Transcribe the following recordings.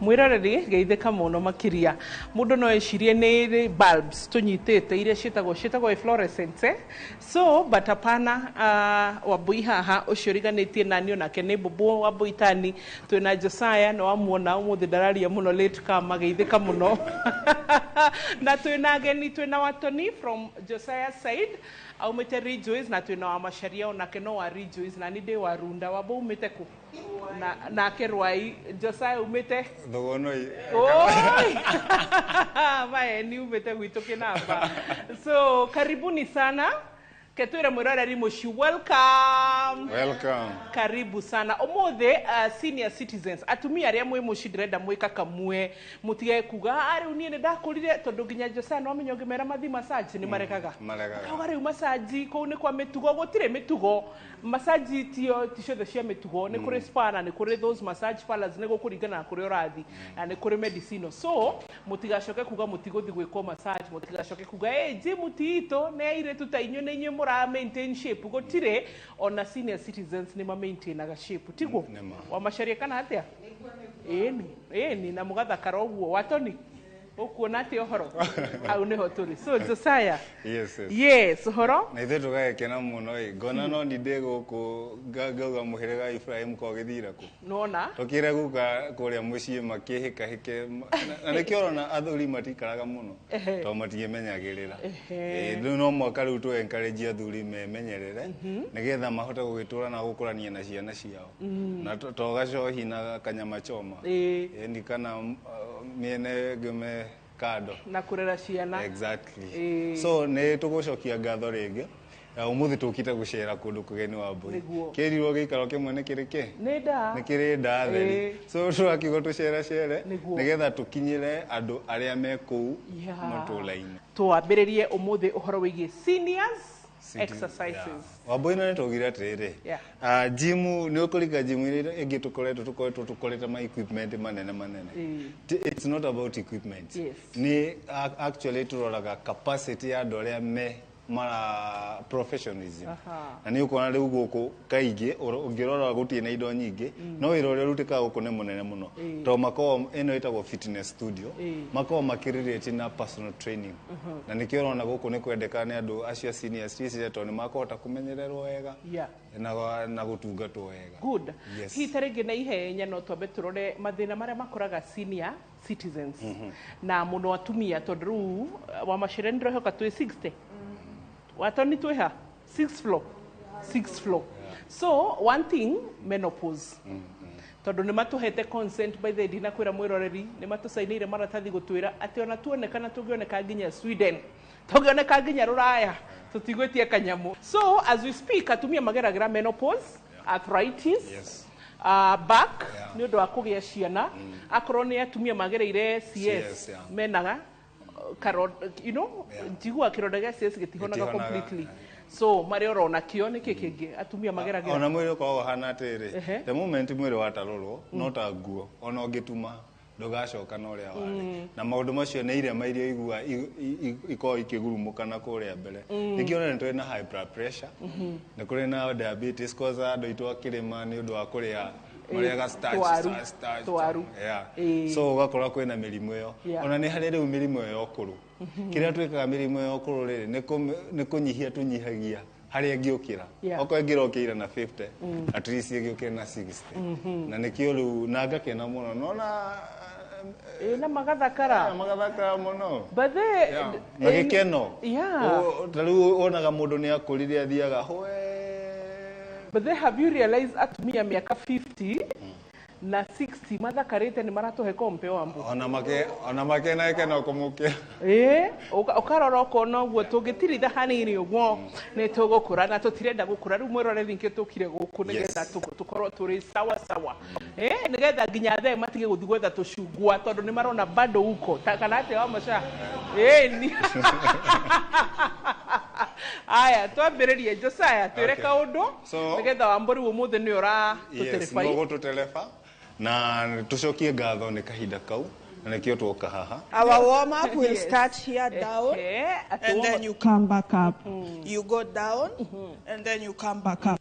Mwiroreri geithĩka mũno makĩria. Mũndũ no ecirie nĩ bulbs tũnyitĩte iria ciĩtagwo fluorescent, eh? So but hapana. Wambui haha ũcio ũriganĩtie nani onake nĩ Mbũmbũ Wambui Tani. Twĩna Josiah, nĩ wamuona ũmũthĩ ndararia mũno, late kama geithĩka mũno. Na twĩna ageni, twĩna Watoni from Josiah side aumĩte Rejoice, na twĩna wa Macharia onake no wa Rejoice, na nĩ ndĩ wa Runda. Wambo umĩte kũ? Na nake Rwai. Josiah umĩte Thogonoi. Oi! Maeni umĩte gwitũ Kĩnamba. So karibuni sana. Ketwĩre mwĩroreri mũciĩ welcome. Welcome. Karibu sana. Ũmũthĩ senior citizens, atumia arĩa mwĩ mũciĩ, ndĩrenda mwĩka kamwe mũtige kuga, "Ah, rĩu niĩ nĩ ndakũrire," tondũ nginya Josiah no amenya ũngĩmera mathi massage nĩ maregaga. Maregaga. Kauga rĩu massage kũu nĩ kwa mĩtugo. Gũtirĩ mĩtugo. Massage tio ti ciothe cia mĩtugo. Nĩ kũrĩ spa na nĩ kũrĩ those massage parlors, nĩ gũkũringana na kũrĩa ũrathi, na nĩ kũrĩ medicinal. So mũtigacoke kuga mũtigũthi gwĩkwo massage, mũtigacoke kuga ĩ gym ti itũ, nĩ airĩtu ta inyuĩ, nĩ inyuĩ mũra maintain shape. Gũtirĩ, ona senior citizens nĩ ma maintainaga shape, tiguo? Nĩma. Wamacaria kana atĩa? Ĩni ĩni, na mũgathakara ũguo. Watoni ũkuona atĩa ũhoro hau? Nĩho tũrĩ. So Josiah. Yes. Yes, ũhoro. Na ithuĩ tũgagĩkena mũno ĩ, ngona no ni ndĩ gũkũ ngauga mũhĩrĩga wa Ibrahim ko gĩthira kũ Nona tũkĩre guka kũrĩa mũciĩ makĩhĩkahĩke na nĩkĩo ũrona athuri matikaraga mũno tondũ matiĩmenyagĩrĩra. Rĩu no mwaka rĩu tũ encourage athuri memenyerere nĩgetha mahote gũgĩtũra na gũkũrania na ciana ciao na to gacohi na kanyama choma. Ĩni kana mĩene ngĩme kando na kũrera ciana. Exactly. So nĩ tũgũcokia ngatho rĩngĩ. Na ũmũthĩ tũkĩte gũcera kũndũ kũgeni wa mbũi. Kĩrirwo gĩikaro kĩmwe nĩ kĩrĩ kĩ Nĩ nda. Nĩ kĩrĩ nda theri. So tũrakiuga tũceracere nĩgetha tũkinyĩre andũ arĩa me kũu matũũra-inĩ. Twambĩrĩrie ũmũthĩ ũhoro wĩgiĩ seniors exercises. Yeah. Wambui, nĩ tũgire atĩrĩrĩ, gym nĩ ũkũrika gym iria ĩngĩ tũkoretwo tũkorete ma equipment manene manene. It's not about equipment. Nĩ actually tũroraga capacity ya andũ arĩa me mara professionalism. Na nĩ ũkuona rĩu gũkũ kaingĩ ũngĩrora gũtirĩ na indo nyingĩ, no wĩra ũrĩa ũrutĩkaga gũkũ nĩ mũnene mũno tondũ makoragwo ĩno ĩtagwo fitness studio, makoragwo makĩrĩrĩtie na personal training, na nĩkĩo ũrona gũkũ nĩ kwendeka nĩ andũ acio senior citizens tondũ nĩ makũhota kũmenyererwo wega na gũtungatwo wega. Good. Yes. Hihi ta rĩngĩ na ihenya no twambe tũrore mathĩna marĩa makoraga senior citizens na mũno atumia, tondũ rĩu wamacĩre nĩndĩrehoka twĩ 60, watoni twĩ ha sixth floor, sixth floor. So one thing, menopause, tondũ nĩ matũhete consent. By the ndinakwĩra mwĩroreri, nĩ matũcainĩire maratathi gũtwĩra atĩ ona tuonekana tũngĩoneka nginya Sweden, tũngĩoneka nginya rũraya, tũtigwĩtie kanyamũ. So as we speak, atumia mageragĩra menopause, arthritis, back nĩ ũndũ wa kũgĩa ciana. Akorwo nĩ atumia magereire CS, CS, yeah. menaga karo, njiguaga kĩronda gĩa CS gĩtihonaga Gĩtihonaga, completely. So marĩa orona kĩo nĩkĩ kĩngĩ atumia mageragĩra? Ona mwĩrĩ ũkoragwo ũhana atĩrĩrĩ, the moment mwĩrĩ watarũrwo no ta nguo, ona ũngĩtuma ndũgacoka na ũrĩa warĩ. Na maũndũ macio nĩ irema iria igua ikoragwo ikĩgurumũka na kũrĩa mbere. Nĩkĩo ũrona nĩ tũrĩ na high blood pressure, nĩ kũrĩ na diabetes, kwanza andũ aitũ a kĩrĩma nĩ ũndũ wa kũrĩa marĩaga starch, Twaru. starch, starch. Twaru. Yeah. So ũgakora kwĩna mĩrimũ ĩyo. Ona nĩ harĩ rĩu mĩrimũ ĩyo ya ũkũrũ. Kĩrĩa twĩkaga mĩrimũ ya ũkũrũ rĩrĩ nĩ kũnyihia tũnyihagia harĩa ĩngĩũkĩra. Okorwo ĩngĩrokĩire na 50, at least ĩgĩũkĩre na 60. Na nĩkĩo rĩu na ngakena mũno nona Ĩ, na magathakara. Magathakara mũno. But they, Na gĩkeno. Ta rĩu wonaga mũndũ nĩ akũrire athiaga hwe. But then have you realized atumia mĩaka 50 na 60 mathakarĩte nĩ maratũhe kompe wambu? Ona makena gĩkeno kũmũkĩra. Ĩ, ũkarora ũkona ũguo tũngĩtiritha hanini ũguo nĩ tũgũkũra, na tũtirenda gũkũra. Rĩu mwĩroreri, nkĩ tũkire gũkũ nĩgetha tũkorwo tũrĩ sawa sawa, nĩgetha nginya thee matige gũthiĩ gwetha tũcungwa tondũ nĩ marona bado uko. Kana atĩa wa maca? Ĩni aya twambĩrĩrie. Josiah, twĩre kaũndũ nĩgetha wambũ rĩu ũmũthĩ nĩ ũra tũtereba. Nĩũgũtũtereba na tũcokie ngatho nĩ kahinda kau, na nĩkĩo twoka haha. Our warm up will start here down At and then you come back up. You go down and then you come back up.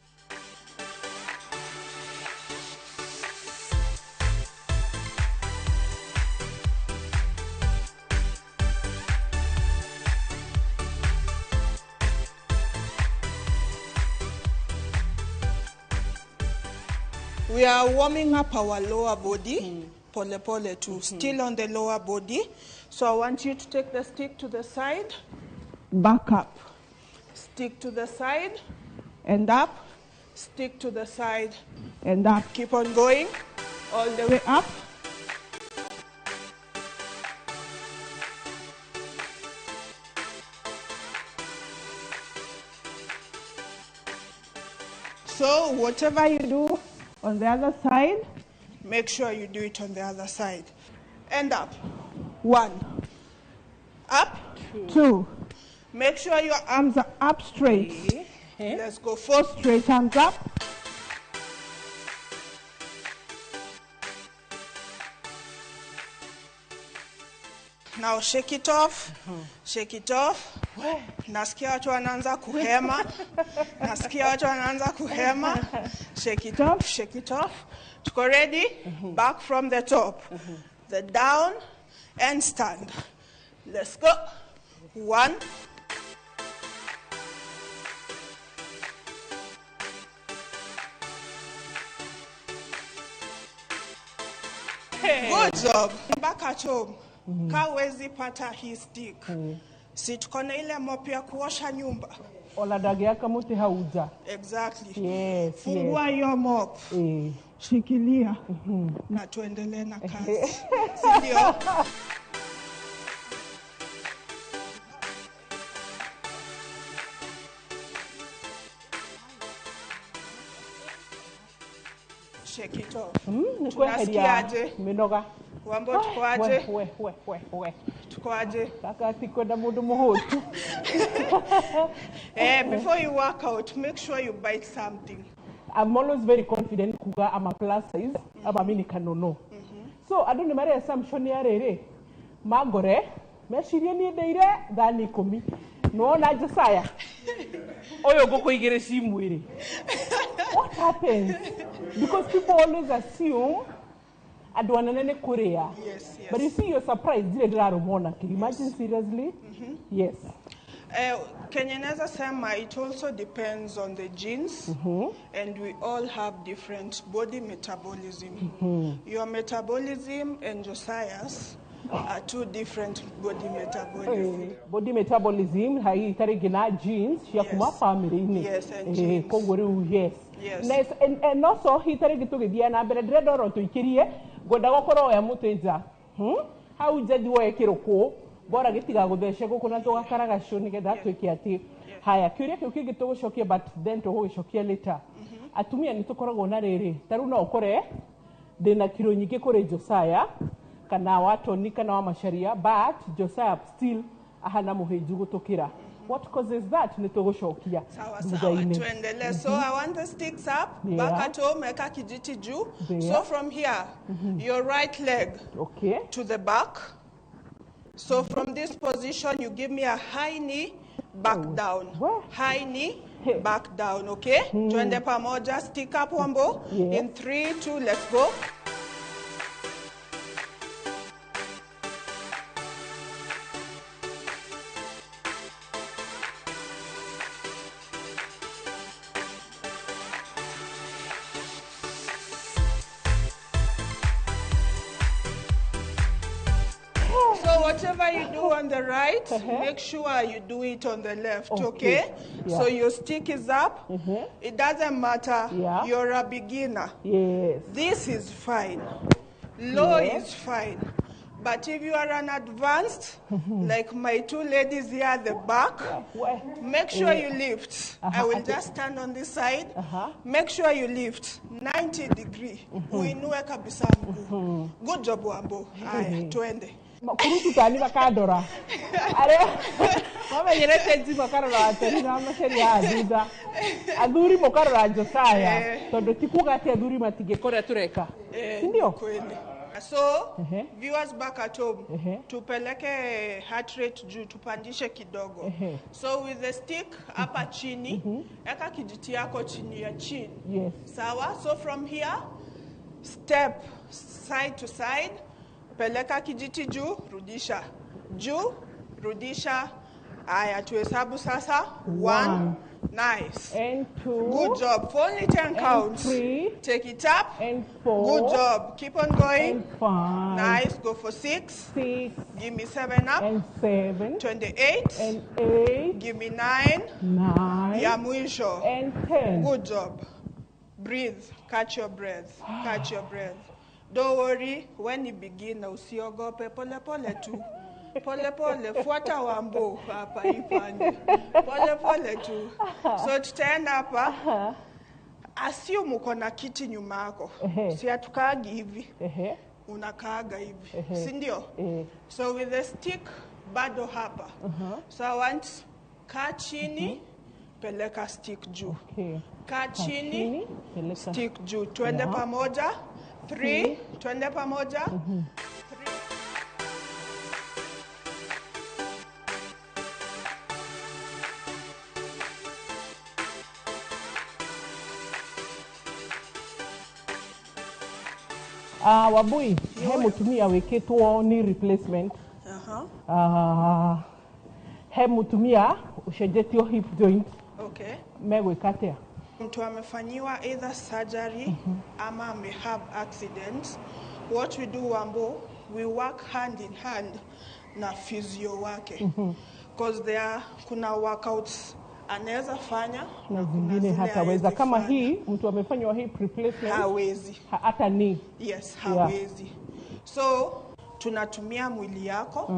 We are warming up our lower body, pole pole too, still on the lower body. So I want you to take the stick to the side, back up. Stick to the side and up. Stick to the side and up. Keep on going all the way up. So whatever you do on the other side, make sure you do it on the other side. And up. 1. Up. 2. Make sure your arms are up straight. 3. Let's go 4 straight arms up. Now shake it off. Shake it off. Nasikia watu wanaanza kuhema. Nasikia watu wanaanza kuhema. Shake it off, shake it off. Tuko ready? Back from the top. The down and stand. Let's go. 1. Good job. Back at home. Kawezi pata hii stick. Si tuko na ile mop ya kuosha nyumba. Ola dage yaka muti hauja. Exactly. Yes, Fungua hiyo mop. Shikilia. Na tuendelee na kazi. Si ndio? Shake it off. Tunasikiaje? Minoga. Wambo tukoaje? We. Tukoaje? Kaka sikwenda mundu muhutu. Before you work out, make sure you bite something. I'm always very confident kuga I'm a plus size, ama mimi kanono. So andu ni mare assumption ya rere. Mangore, mecirie ni ndeire thani 10. Nona Josiah. Oyo ngũkũ igĩrĩ ci mwĩrĩ. What happens? Because people always assume andũ anene nĩ kũrĩa. Yes, yes. But you see, you're surprised. Zile ndĩrarũmwo nakĩ. Imagine seriously. Yes. Kenya naweza sema it also depends on the genes, and we all have different body metabolism. Your metabolism and Josiah's are two different body metabolism. Body metabolism haitarigi na genes cia kuma family-inĩ. Yes, and genes. Koguo rĩu yes. Yes. Na, and also hitarigi tũgĩthiĩ na mbere ndĩrenda oro tũikĩrie ngwenda gũkorwo oya mũtĩ nja. Hau nja thiĩ woe kĩrũkũ bora gĩtigagũthece gũkũ na tũgakaraga cũ nĩgetha twĩke atĩ. Haya, kĩũria kĩu kĩngĩ tũgũcokia but then tũgũgĩcokia later. Atumia nĩ tũkoragwo na rĩrĩ ta rĩu no ũkore ndĩna kiro nyingĩ kũrĩ Josiah kana wa Tony kana wa Macharia, but Josiah still ahana mũhĩnju gũtũkĩra. What causes that? Nĩ tũgũcokia Sawa sawa, tuendelee. So I want the sticks up. Back at home, eka kijiti juu. So from here, your right leg to the back. So from this position, you give me a high knee, back down. High knee, back down, okay? Tuende pamoja, stick up, Wambo. In 3, 2, let's go. Whatever you do on the right, make sure you do it on the left, okay? Yeah. So your stick is up. It doesn't matter. You're a beginner. Yes. This is fine. Low is fine. But if you are an advanced, like my two ladies here at the back, make sure you lift. I will just stand on this side. Make sure you lift 90 degree. Uinue kabisa mguu. Good job, Wambo. Aya, tuende. Kurutu bakandora aria mamenyerete nji makarora Ateri na Macharia a thutha athuri mukarora Josiah tondu ti kuga ati athuri matingĩkora tureka si ndio? Kweli. So viewers back at home, tupeleke heart rate juu, tupandishe kidogo. So with the stick hapa chini, eka kijiti yako chini ya chini. Yes. Sawa? So from here, step side to side. Peleka kijiti juu, rudisha. Juu, rudisha, Aya, tuhesabu sasa. 1. Nice. And 2. Good job. For only 10 counts. 3. Take it up. And 4. Good job. Keep on going. And 5. Nice. Go for 6. 6. Give me 7 up. And 7. 28. And 8. Give me 9. 9. Ya mwisho. And 10. Good job. Breathe. Catch your breath. Catch your breath. Don't worry. When you begin, usiogope. Pole pole tu. Pole pole. Fuata Wambo hapa ipande. Pole pole tu. So tutaenda hapa. Assume uko na kiti nyuma yako. Si hatukaagi hivi. Unakaaga hivi. Si ndio? So with the stick bado hapa. So I want kaa chini, peleka stick juu. Kaa chini, stick juu. Twende pamoja. 3, twende pamoja. 3. Wambui, he mutumia wikitwo ni replacement. He mutumia ucenjetio hip joint. Okay. Megwika atia? Mtu amefanyiwa either surgery ama ame have accident. What we do, Wambo, we work hand in hand na physio wake. Because there kuna workouts anaweza fanya na zingine hataweza. Kama hii mtu amefanywa hip replacement hawezi. Hata ni. Yes, hawezi. So tunatumia mwili yako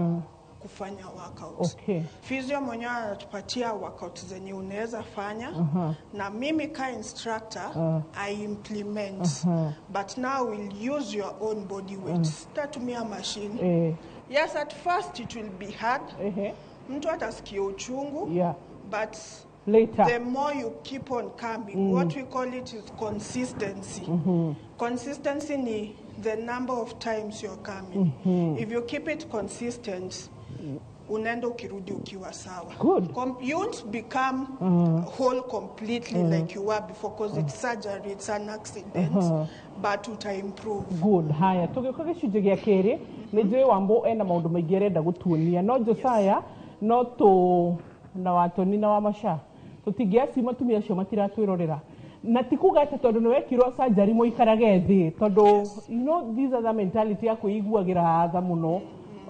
kufanya workout. Okay. Physio mwenyewe anatupatia workout zenye unaweza fanya. Na mimi ka instructor I implement. But now we'll use your own body weight. Sitatumia machine. Yes, at first it will be hard. Mtu atasikia uchungu. Yeah. But later, the more you keep on coming, what we call it is consistency. Consistency ni the number of times you're coming. If you keep it consistent, unaenda ukirudi ukiwa sawa. Good. You won't become whole completely like you were before, because it's surgery, it's an accident, but uta improve. Good. Haya, tugĩũka gĩcunjĩ gĩa kerĩ, nĩ njũĩ Wambo ena maũndũ maingĩ arenda gũtuonia, no Josiah no tũ na Watoni na Wamasha tũtingĩacima atumia acio matiratwĩrorera na ti kuga atĩ tondũ nĩ wekirwo surgery mũikarage thĩ, tondũ you know these other mentality ya kwĩiguagĩra tha mũno,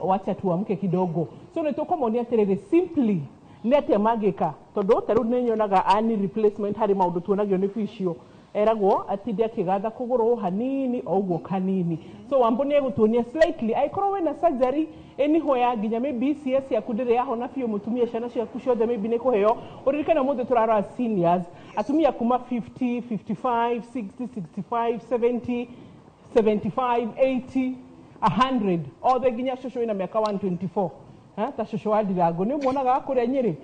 wacha tuamke kidogo. So nĩ tũkũmonia atĩrĩrĩ, simply nĩ atĩa mangĩka, tondũ ta rĩu nĩ nyonaga ani replacement harĩ maũndũ tuonagio nĩ physio, eragwo atinde akĩgatha kũgũrũ hanini o ũguo kanini. So Wambo nĩ egũtuonia slightly angĩkorwo wĩna surgery ĩnihoya nginya maybe CS yaku ndĩrĩ yahona biũ, mũtumia ciana ciaku ciothe maybe nĩ kũheo. Ũririkane ũmũthĩ tũrarora seniors, atumia kuma 50, 55, 60, 65, 70, 75, 80, 100 othe nginya cũcũ wĩna mĩaka 124. Ta cũcũ wa Ndirango nĩ ũmuonaga kũrĩa Nyĩrĩ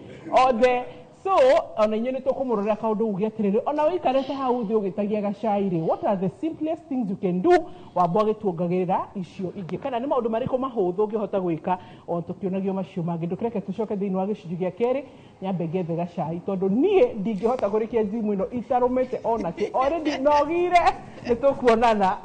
othe. So ona inyuĩ nĩ tũkũmũrorera kaũndũ uge atĩrĩrĩ, ona ũikarĩte hau thĩ ũgĩtagia gacai rĩ, what are the simplest things you can do? Wambo agĩtuongagĩrĩra icio ingĩ, kana nĩ maũndũ marĩkũ mahũthũ ũngĩhota gwĩka o tũkĩonagio macio mangĩ. Ndũkĩreke tũcoke thĩinĩ wa gĩcunjĩ gĩa kerĩ, nyambe ngethe gacai tondũ niĩ ndingĩhota kũrĩkia gym ĩno itarũmĩte onakĩ, already nogire. Nĩ tũkuonana.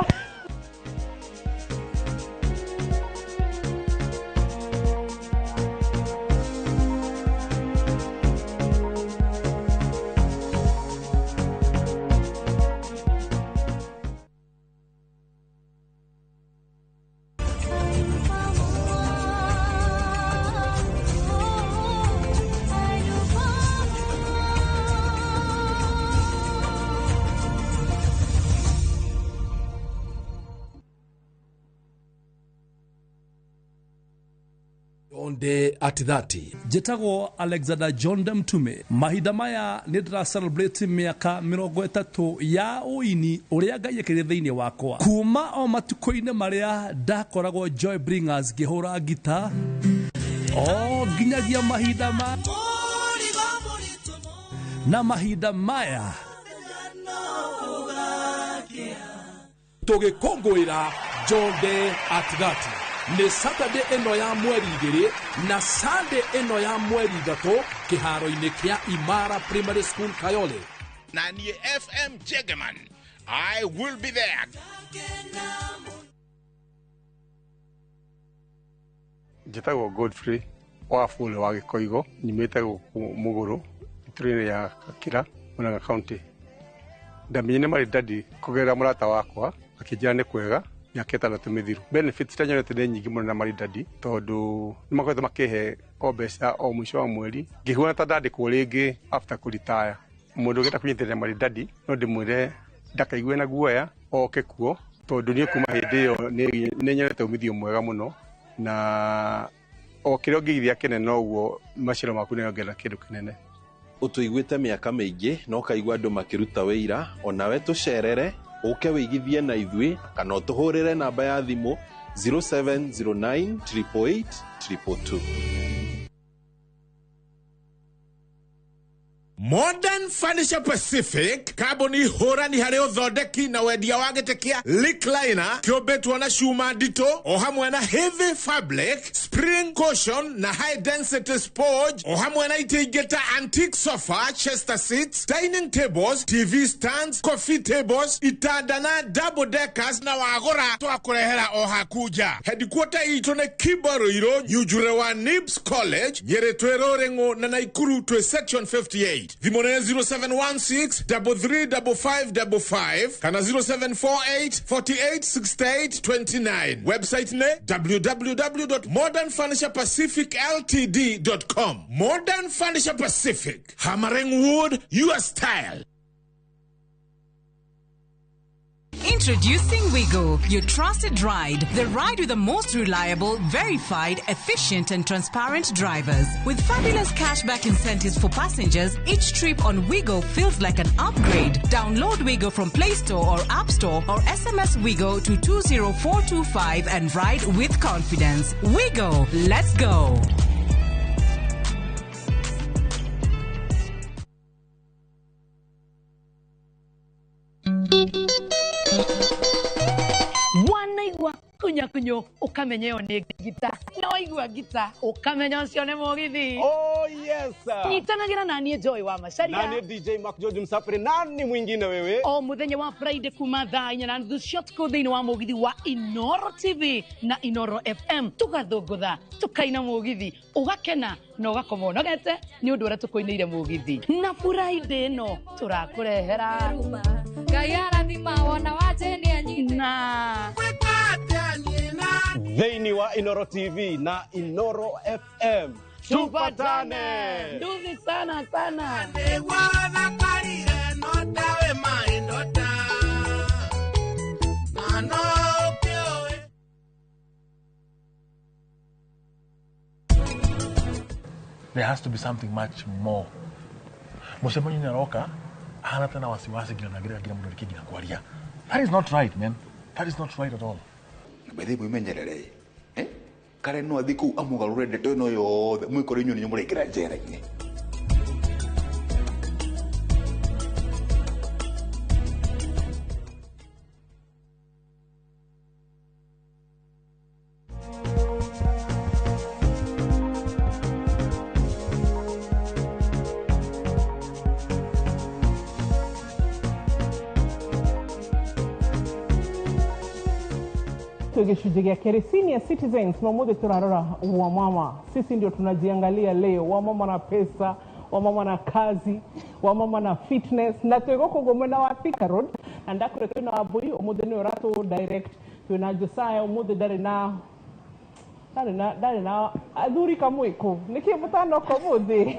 At 30 njĩtagwo Alexander John Mtume. Mahinda maya nĩ ndĩra celebrate mĩaka 30 ya ũini ũrĩa Ngai ekĩrire thĩinĩ wakwa, kuma o matukũ-inĩ marĩa ndakoragwo Joy Bringers ngĩhũra ngita o nginyagia mahinda ma na mahinda maya tũgĩkũngũĩra John Day at 30. Nĩ Saturday ĩno ya mweri 2 na Sunday ĩno ya mweri 3 kĩharo-inĩ kĩa Imara Primary School Kayole. Na ni FM Jegeman, I will be there. Njĩtagwo Godfrey Wafula wa Gĩkoigo, nyumĩte gũkũ Mũgũrũ itũra-inĩ rĩa Gakĩra, Murang'a County. Ndamenyire Maridadi kũgerera mũrata wakwa akĩnjĩra nĩ kwega mĩaka 6 mĩthiru. Benefits iria nyonete nĩ nyingĩ mũno na Maridadi tondũ nĩ makoretwo makĩhe o mbeca o mũico wa mweri ngĩhuana ta ndandĩkwo rĩngĩ after kũritaya. Mũndũ ũngĩenda kũnyitĩrĩra Maridadi no ndĩmwĩre ndakaigue na guoya oke kuo tondũ niĩ kuma hĩndĩ ĩyo nĩ nyonete umithio mwega mũno na o kĩrĩa ũngĩigithia kĩnene noguo maciaro maku nĩongerera kĩndũ kĩnene. Ũtũiguĩte mĩaka mĩingĩ na ũkaigua andũ makĩruta wĩira, onawe tũcerere ũke wĩigithie na ithuĩ kana ũtũhũrĩre namba ya thimũ 0709 888 222. Modern Furniture Pacific kambuni hũrani harĩ ũthondeki na wendia wa gĩtĩ kĩa recliner kĩũmbĩtwo na cuma nditũ o hamwe na heavy fabric, spring cushion na high density sponge o hamwe na itĩ ingĩ ta antique sofa, chester seats, dining tables, TV stands, coffee tables, itanda na double deckers na wagũra twakũrehera o haku nja. Headquarter itũ nĩ Kibaruirũ, Nyunjure wa Nibs College, Nyĩrĩ twĩ Rũrĩng'ũ na Naikuru twĩ section 58. Thimũ nĩ 0716 335555 kana 0748 48 68 29. Website nĩ www.modernfurniturepacificltd.com. Modern Furniture Pacific, hammering wood, your style. Introducing Wigo, your trusted ride. The ride with the most reliable, verified, efficient and transparent drivers. With fabulous cashback incentives for passengers, each trip on Wigo feels like an upgrade. Download Wigo from Play Store or App Store or SMS Wigo to 20425 and ride with confidence. Wigo, let's go. Wanaigua kunya kunyo ukamenya ĩyo nĩ ngita, na waigua ngita ukamenya ũcio nĩ mũgithi. Oh yes. Nyitanagĩra na niĩ Joy wa Macharia na niĩ DJ Mark George Msafiri. Nani mwingine wewe? O mũthenya wa Friday kuma thaa 4:30 cia ũtukũ thĩinĩ wa mũgithi wa Inoro TV na Inoro FM, tũgathũngũtha tũkaina mũgithi ũgakena na ũgakoma ũnogete nĩ ũndũ ũrĩa tũkũinĩire mũgithi. Na Friday ĩno tũrakũrehera Ngai arathima wona wa Jane anyite na thĩinĩ wa Inoro TV na Inoro FM. Tupatane. Nduthi sana sana. There has to be something much more. Mũcemanio nĩaroka hana tena wasiwasi nginya na nginya mũndũ nginya kwaria. That is not right, man. That is not right at all. Bethe mwimenyerere kare no athi kuu amugarure ndeto ĩno yothe mwikore inyuĩ nĩ mũraingĩra njera-inĩ. Gĩcunjĩ gĩa kerĩ, senior citizens na ũmũthĩ tũrarora wamama. Sisi ndio tunajiangalia leo, wamama na pesa, wamama na kazi, wamama na fitness, na twĩ gũkũ ũguo mwena wa Thika Road na ndakũrĩ twĩna Wambui ũmũthĩ nĩwe ũratũ direct, twĩna Josiah ũmũthĩ ndarĩ na athuri kamwĩkũ nĩkĩ mũtanoka ũmũthĩ.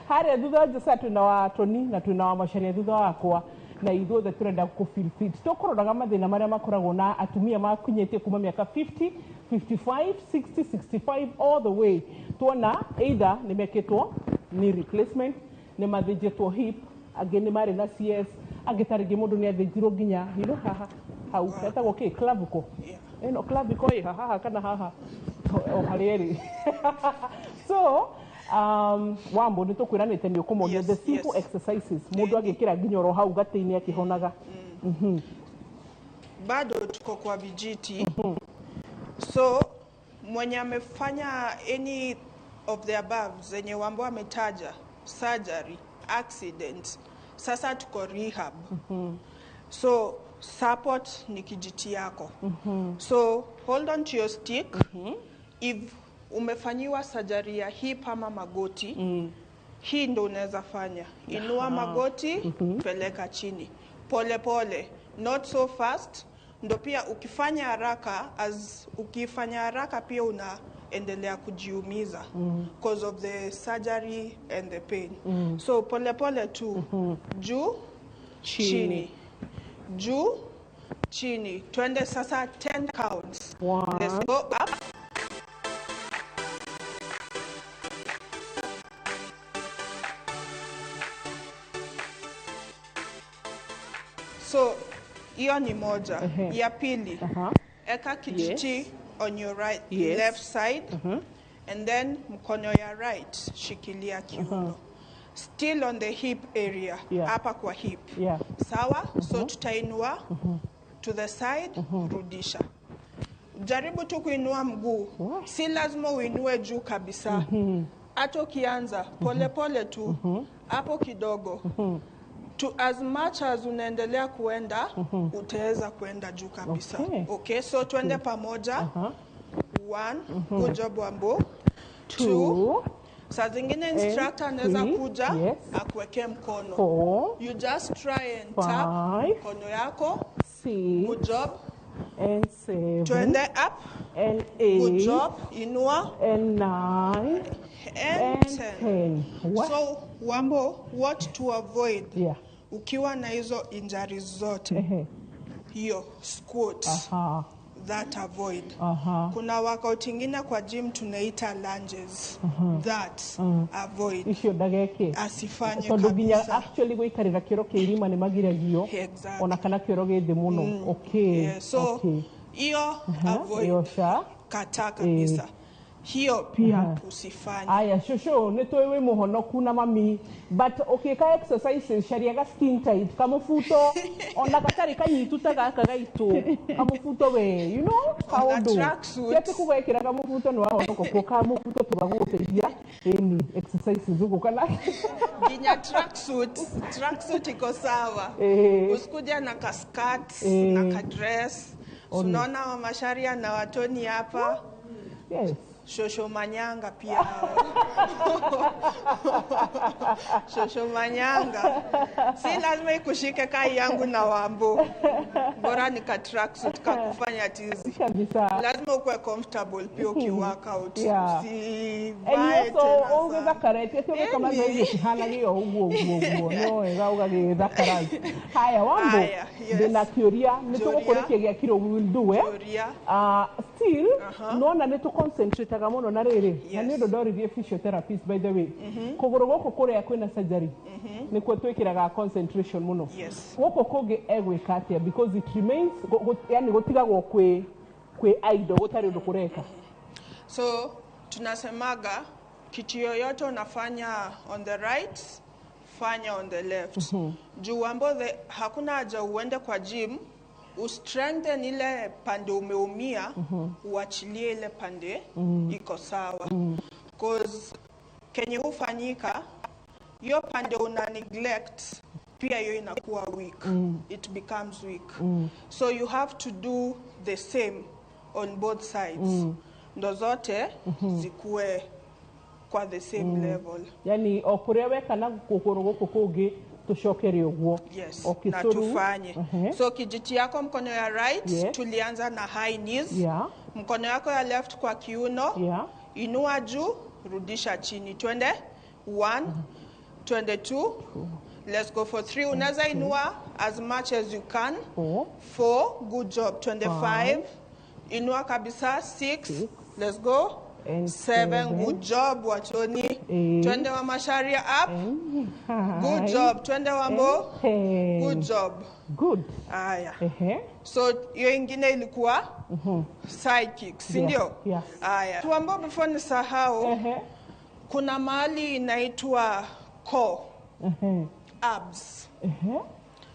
Harĩa thutha wa Josiah twĩna wa Tony na twĩna wa Macharia thutha wakwa, na ithuothe turenda kũ feel fit. Tũkũroraga mathĩna marĩa makoragwo na atumia makinyĩtie kuma mĩaka 50, 55, 60, 65 all the way. Tuona either nĩ mekĩtwo knee replacement, nĩ mathĩnjĩtwo hip, angĩ nĩ marĩ na CS, angĩ ta rĩngĩ mũndũ nĩ athĩnjirwo nginya you know, haha hau etagwo kĩ clavicle, ĩno clavicle ĩ haha kana haha o harĩa ĩrĩ. So Wambo nĩ tũkwĩranĩte nĩ ũkũmonia the simple exercises mũndũ agĩkĩra nginya oro hau gatĩ-inĩ akĩhonaga. Bado tuko kwa vijiti. So mwenye amefanya any of the above zenye Wambo ametaja, surgery, accident, sasa tuko rehab. So support ni kijiti yako. So hold on to your stick. If umefanyiwa surgery ya hip ama magoti, hii ndo unaweza fanya. Inua magoti, peleka chini. Pole pole, not so fast. Ndo pia ukifanya haraka, as ukifanya haraka pia unaendelea kujiumiza because of the surgery and the pain. So pole pole tu. Juu, chini. Juu, chini. Twende sasa 10 counts. One. Let's go up. So hiyo ni moja. Ya pili, eka kijiti on your right, left side, and then mkono ya right shikilia kiuno. Still on the hip area, hapa kwa hip. Sawa? So tutainua to the side, rudisha. Jaribu tu kuinua mguu. Si lazima uinue juu kabisa. Hata ukianza pole pole tu, hapo kidogo. To as much as unaendelea kuenda, utaweza kuenda juu kabisa. Okay, so twende pamoja. 1, good job Wambo. 2, saa zingine instructor anaweza kuja akuwekee mkono. 4, you just try and tap mkono yako. 6, good job. And 7, twende up. And 8, good job. Inua. And 9, and 10. What? So Wambo, what to avoid? Ukiwa na hizo injuries zote, hiyo squat, that avoid. Kuna workout ingine kwa gym tunaita lunges, that avoid. Icio ndageke. Asifanye Tondu nginya kabisa. actually guikarira kiro kirima ni magiragio. Exactly. Ona kana kiro githi muno. Okay. Yeah, so hiyo avoid. Iyo sha. Kata kabisa. Hiyo Pia. usifanye. Aya, shosho, nĩ tũĩ wĩ mũhonoku na mami, but ũkĩka exercises cariaga skin tight kamũbuto ona gatarĩ kanyitu ta gaka gaitũ kamũbuto we, you know, kaũndũ tracksuit. ti atĩ kũgekĩra kamũbuto nĩ wahonoka kuo kamũbuto tũgagũteithia ĩni exercises ũguo kana Ginya tracksuit, tracksuit iko sawa. Usikuja na ka skirt, na ka dress. Unaona Mama Sharia na Watoni hapa. Yes. Shosho Manyanga pia. Shosho Manyanga. Si lazima ikushike kai yangu na Wambo. Bora ni ka tracksuit ka kufanya tizi. Kabisa. Lazima ukuwe comfortable pia ukiworkout. Yeah. Usivae And so tena ũgĩthakara ti ũgĩka mazoezi ũkĩhanagia o ũguo ũguo ũguo no wega ũgagĩthakara. Haya Wambo, Haya, yes. ndĩna kĩũria nĩ tũgũkũrĩkia gĩa kiro we will do still nona nĩ tũ concentrate muno na rĩrĩ na nĩ ũndũ ndoririe physiotherapist by the way kũgũrũ gũkũ kũrĩa kwĩna surgery nĩkuo twĩkĩraga concentration mũno. Gũkũ kũngĩ egwĩka atĩa because it remains yani gũtigagwo kwĩ idle gũtarĩ ũndũ kũreka. So tunasemaga kitu yoyote unafanya on the right, fanya on the left. Juu ambo hakuna haja uende kwa gym ustrengthen ile pande umeumia, uachilie ile pande iko sawa. Cause kenye hufanyika hiyo pande una neglect pia hiyo inakuwa weak. It becomes weak. So you have to do the same on both sides. Ndo zote zikuwe kwa the same level. Yani o kuria weka na kũgũrũ gũkũ kũngĩ tucokere ũguo. Yes, okay, na so tufanye. So kijiti yako mkono ya right, tulianza na high knees. Mkono yako ya left kwa kiuno. Inua juu, rudisha chini. Twende 1, twende 2. Let's go for 3. Unaweza inua as much as you can. 4, good job. Twende 5. Inua kabisa. 6. Let's go. 7, good job Watoni. 8, Twende wa Masharia up. 9, Good job. Twende Wambo. 10. Good job. Good. Aya. So hiyo ingine ilikuwa side kick, si ndio? Yeah. Aya. Wambo, before nisahau, kuna mahali inaitwa core abs.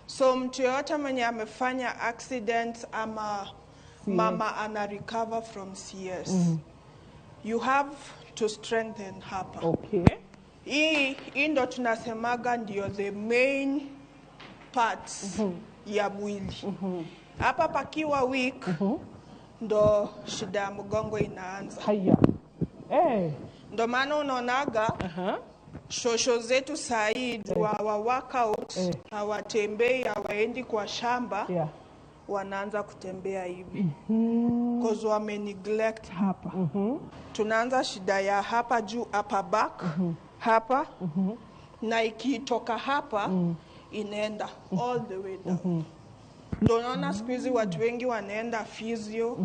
So mtu yoyote mwenye amefanya accident ama mama ana recover from CS, you have to strengthen hapa. Okay. Hii ndo tunasemaga ndio the main parts ya mwili. Hapa pakiwa weak ndo shida ya mgongo inaanza. Haya. Ndo maana unaonaga shosho zetu sahii wa workout hawatembei, hawaendi kwa shamba, wanaanza kutembea hivi cause wame neglect hapa. Tunaanza shida ya hapa juu, upper back, hapa na ikitoka hapa inaenda all the way down. Ndio unaona siku hizi watu wengi wanaenda physio,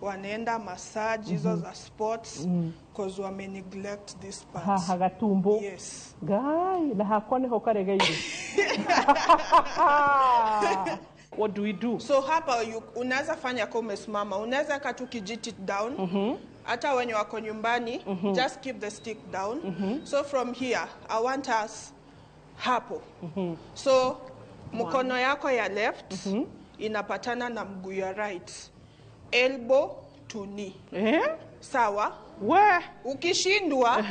wanaenda massage hizo za sports cause wame neglect this part. Haha gatumbo. Yes. Ngai, na hakwa niho karegeire. What do we do? So hapa unaweza fanya kama umesimama, unaweza weka tu kijiti down. Hata wenye wako nyumbani, just keep the stick down. So from here, I want us hapo. So mkono yako ya left inapatana na mguu ya right. Elbow to knee. Sawa? We. Ukishindwa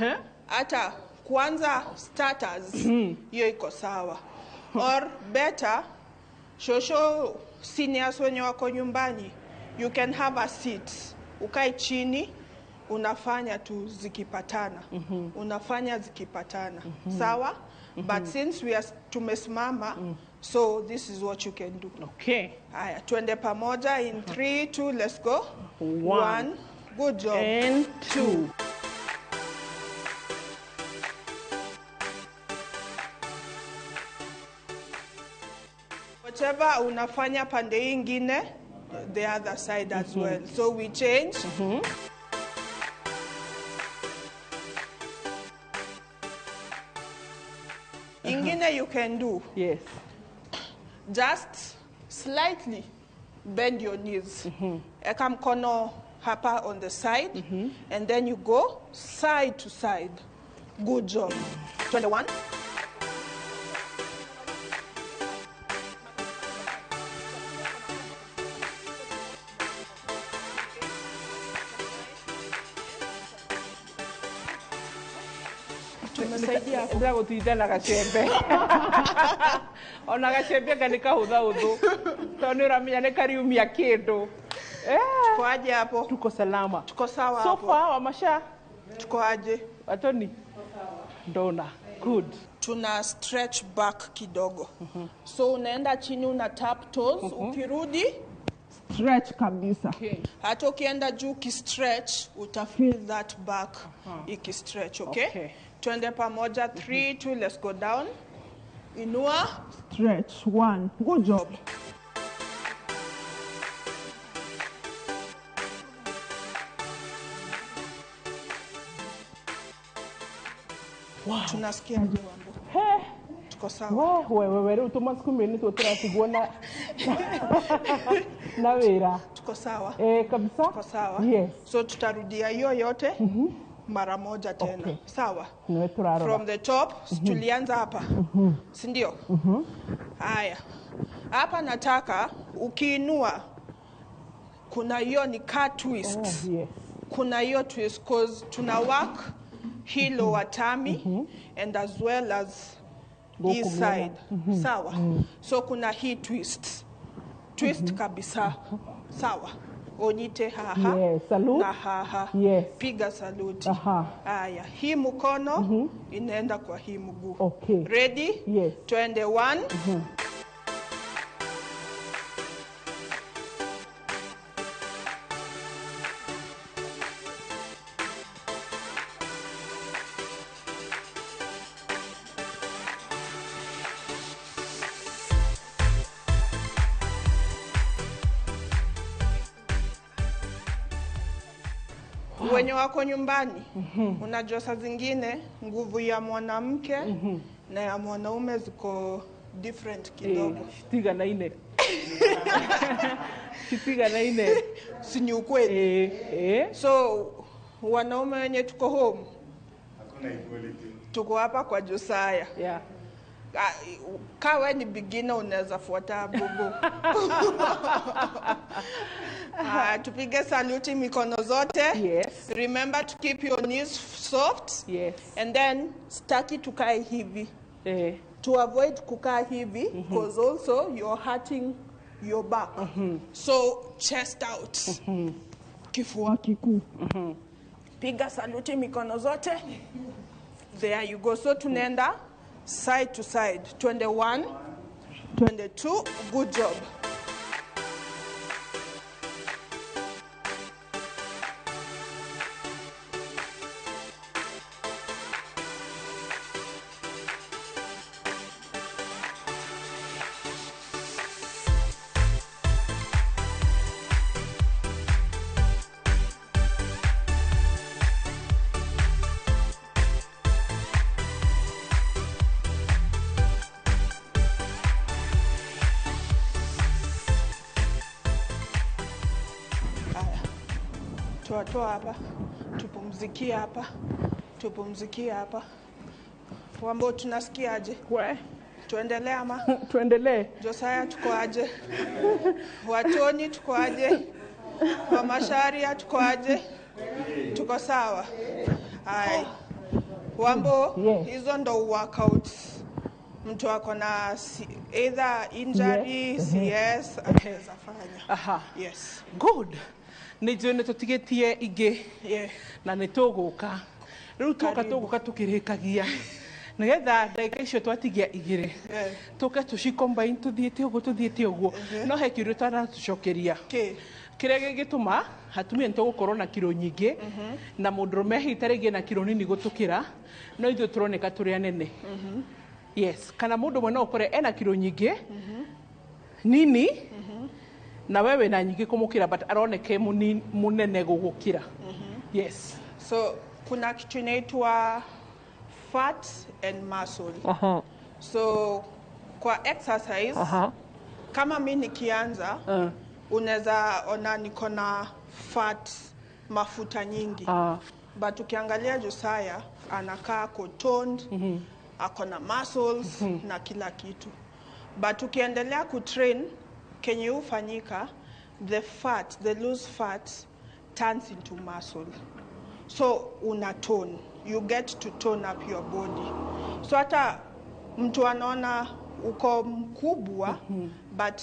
hata kwanza starters hiyo iko sawa. Or better, shosho seniors wenye wako nyumbani, you can have a seat. Ukae chini, unafanya tu zikipatana. Unafanya zikipatana. Sawa? But since we are tumesimama, so this is what you can do. Okay. Haya, twende pamoja in 3, 2, let's go. 1. Good job. And 2. Whatever unafanya pande ingine, the other side as well. So we change. Ingine you can do. Yes. Just slightly bend your knees. Eka mkono hapa on the side, and then you go side to side. Good job. 21. Tumesaidia hapo. Ndĩragũtinda na gacembe. Ona gacembe anga nĩ kahũthahũthũ. Tondũ nĩ ũramenya nĩ kariumia kĩndũ. Tuko aje hapo? Tuko salama. Tuko sawa So hapo. far Wamasha? Tuko aje? Atoni? Ndona. Good. Tuna stretch back kidogo. So unaenda chini una tap toes, ukirudi stretch kabisa. Hata ukienda juu ukistretch, uta feel that back ikistretch, okay? Okay. Twende pamoja 3, 2, let's go down. Inua, stretch 1. Good job. Wow. Tunasikia aje Wambo? He. Tuko sawa. Wewe rĩu tũmacukumi nĩtuo tũratigwo na na wĩra. Tuko sawa. Kabisa. Tuko sawa. Yes. So tutarudia hiyo yote mara moja tena. Okay. Sawa. Niwe turarora. From the top, tulianza hapa. Si ndio? Haya. Hapa nataka ukiinua kuna hiyo ni car twist. Oh, yes. Kuna hiyo twist cause tuna work hii lower tummy and as well as hii Huku side. mlima. Sawa. So kuna hii twist. Twist kabisa. Sawa. Onyite haha. Yes, salute. Na haha. Yes. Piga saluti. Aha. Haya, hii mkono inaenda kwa hii mguu. Okay. Ready? Yes. Twende 1. Wenye wako nyumbani, unajua saa zingine nguvu ya mwanamke na ya mwanaume ziko different kidogo. Citiganaine. Citiganaine. Si ni ukweli? So wanaume wenye tuko home, tuko hapa kwa Josiah. Yeah. Kawe ni beginner unaweza fuata bubu. Tupige saluti mikono zote. Yes. Remember to keep your knees soft. Yes. And then staki tukae hivi. To avoid kukaa hivi because also you're hurting your back. So chest out. Kifua kikuu. Piga saluti mikono zote. There you go. So tunaenda side to side. 21, 22. Good job. Toa hapa, tupumzikie hapa, tupumzikie hapa. Wambo, tunasikiaje? We. Tuendelee ama? Tuendelee. Josiah, tuko aje? Watoni, tuko aje? Wamasharia, tuko aje? Tuko sawa? Ai. Wambo, hizo ndo workouts. Mtu ako na either injury, CS, anaweza fanya. Aha. Yes. Good. Nä njå nä tå tigä tie ingä na nä tå gå ka rä u twoka tå gå ka tå kä rä kagia nä getha ndagä ka icio twatigia igä rä tå ke tå cikombain tå thiä te å guo tå thiä te å guo no he kä å ria twanatå cokeria kä rä a gä gä tå ma atumia nä tå gå korwo na kiro nyingä na må ndå rå me hihi tarä ngä na kiro nini gå tå kä ra no ithuä tå roneka tå rä anene. Yes, kana må ndå mwe no å kore ena kiro nyingä nini na wewe na nyingĩ kũmũkĩra but aroneke mũnene gũgũkĩra. Yes. So kuna kitu inaitwa fat and muscle. So kwa exercise, kama mi nikianza, unaweza ona niko na fat, mafuta nyingi. But ukiangalia Josiah anakaa ako toned, ako na muscles na kila kitu. But ukiendelea kutrain, kenye hufanyika, the fat, the loose fat turns into muscle. So una tone, you get to tone up your body. So hata mtu anaona uko mkubwa, but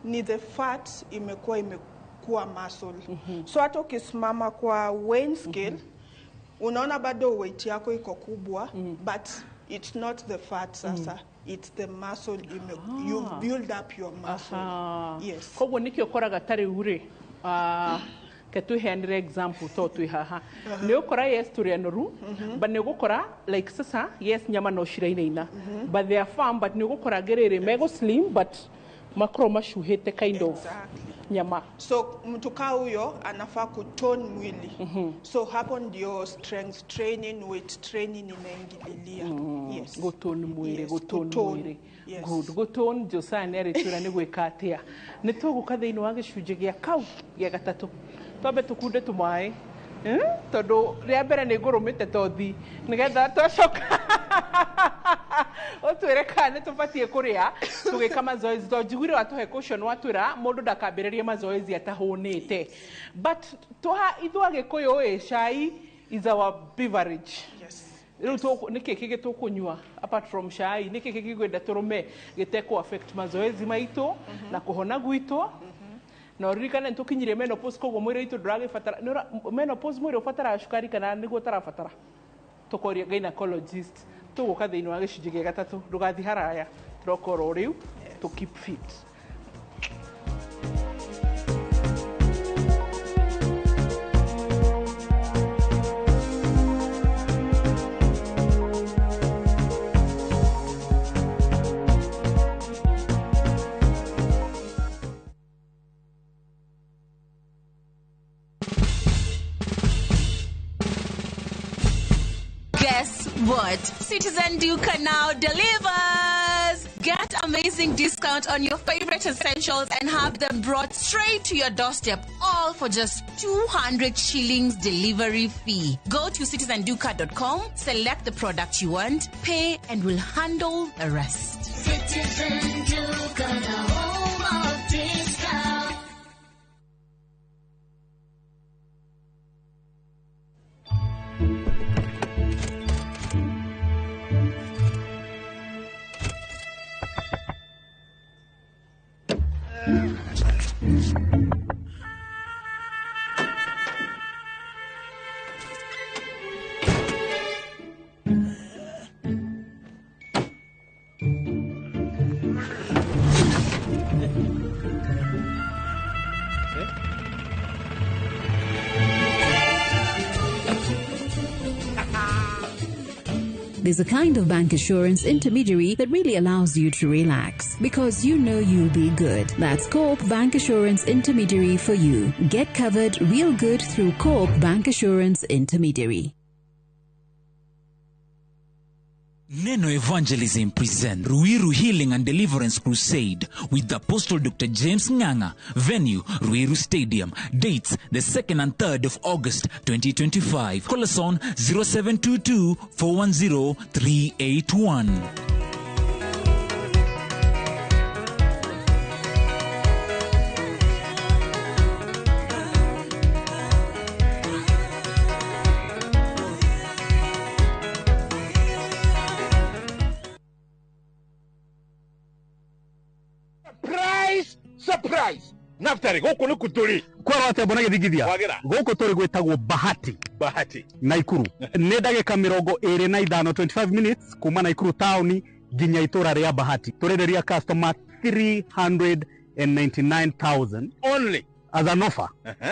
ni the fat imekuwa muscle. So hata ukisimama kwa weighing scale, unaona bado weight yako iko kubwa, but it's not the fat sasa. It's the muscle. You build up your muscle. Yes. Koguo nikio koraga tari ure. Ke tuheanire example to twi haha. Ni ukora yes turi anoru, but ni ugukora like sasa yes nyama no cirainaina. But they are firm, but ni ugukora gerere mego slim but makro macuhite kind of nyama. So mtu kaa huyo anafaa kutone mwili. So hapo ndio strength training, weight training inaingililia. Yes. Gutone mwili, Yes, gutone gutone. mwili. Yes. Good. Gutone Josiah nĩ arĩtwĩra nĩ gwĩka atĩa. Nĩ tũgũka thĩinĩ wa gĩcunjĩ gĩa kau gĩa gatatũ. Twambe tũkunde tũmaĩ. Tondũ rĩa mbere nĩ ngũrũmĩte tothi nĩgetha twacoka ũtwĩre kana nĩ tũbatiĩ kũrĩa tũgĩka mazoezi tondũ njiguire watũhe caution watwĩra mũndũ ndakambĩrĩrie mazoezi atahũnĩte. But tũha ithuĩ Agĩkũyũ ĩ cai is our beverage. Yes. Rĩu nĩkĩ kĩngĩ tũkũnyua apart from cai? Nĩkĩ kĩngĩ kwenda tũrũme gĩtekũ affect mazoezi maitũ na kũhona gwitũ? Na ũririkane nĩ tũkinyirie menopause, koguo mwĩrĩ witũ ndũragĩbatara menopause, mwĩrĩ ũbataraga cukari kana nĩguo ũtarabatara? Tũkoria gynecologist. Tũgũka thĩinĩ wa gĩcunjĩ gĩa gatatũ, ndũgathiĩ haraya, tũroka oro rĩu to keep fit. Guess what? Citizen Duka now delivers! Get amazing discount on your favorite essentials and have them brought straight to your doorstep, all for just 200 shillings delivery fee. Go to citizenduka.com, select the product you want, pay, and we'll handle the rest. Citizen Duka, the home of discount. There's a kind of bank assurance intermediary that really allows you to relax because you know you'll be good. That's Co-op Bank Assurance Intermediary for you. Get covered real good through Co-op Bank Assurance Intermediary. Neno Evangelism present Ruiru Healing and Deliverance Crusade with Apostle Dr. James Nganga. Venue, Ruiru Stadium. Dates, the 2nd and 3rd of August 2025. Call us on 0722 410 381. Surprise! Naftari, gũkũ nĩ kũtũrĩ kwerwo atĩa mbona gĩthingithia gũkũ tũrĩ gwĩtagwo Bahati Bahati Naikuru nĩ ndagĩka 25 25 minutes kuma Naikuru town nginya itũra rĩa Bahati. Tũrenderia customer 399,000 only as an offer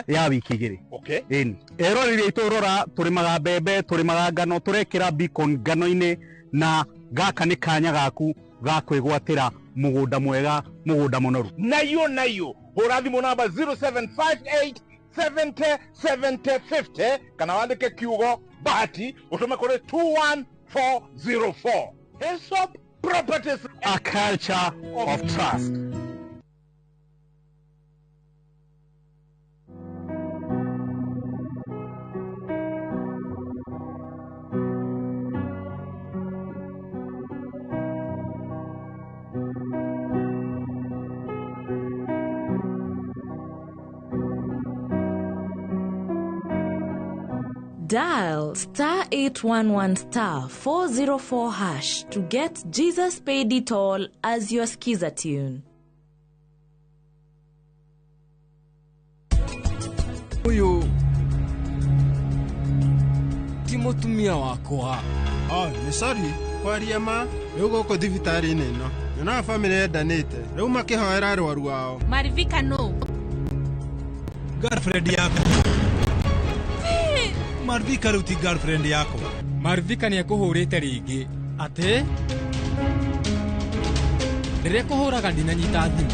ya wiki igĩrĩ. Okay. Ĩni eroreri aitũ rora, tũrĩmaga mbembe, tũrĩmaga ngano, tũrekĩra beacon ngano-inĩ, na gaka nĩ kanya gaku ga kwĩgwatĩra mugunda mwega, mugunda munoru. Nayo nayo hũra thimũ namba 0758 70 70 50 kana wandĩke kiugo Bahati ũtũme kũrĩ 21404. Hillsop Properties, a culture of trust. Dial star 811 star 404 hash to get Jesus Paid It All as your skiza tune. Uyu ti mũtumia wakwa. Oh, nĩ sorry kwaria ma rĩu gũkũ thibitarĩ-inĩ ĩno nyonaga bamĩrĩ yendanĩte rĩu makĩhoera arwaru ao. Marivika no. Girlfriend yako Marvika rĩu ti girlfriend yako. Marvika nĩ ekũhũrĩte rĩngĩ. Atĩ? Rĩrĩa kũhũraga ndinanyita thimũ.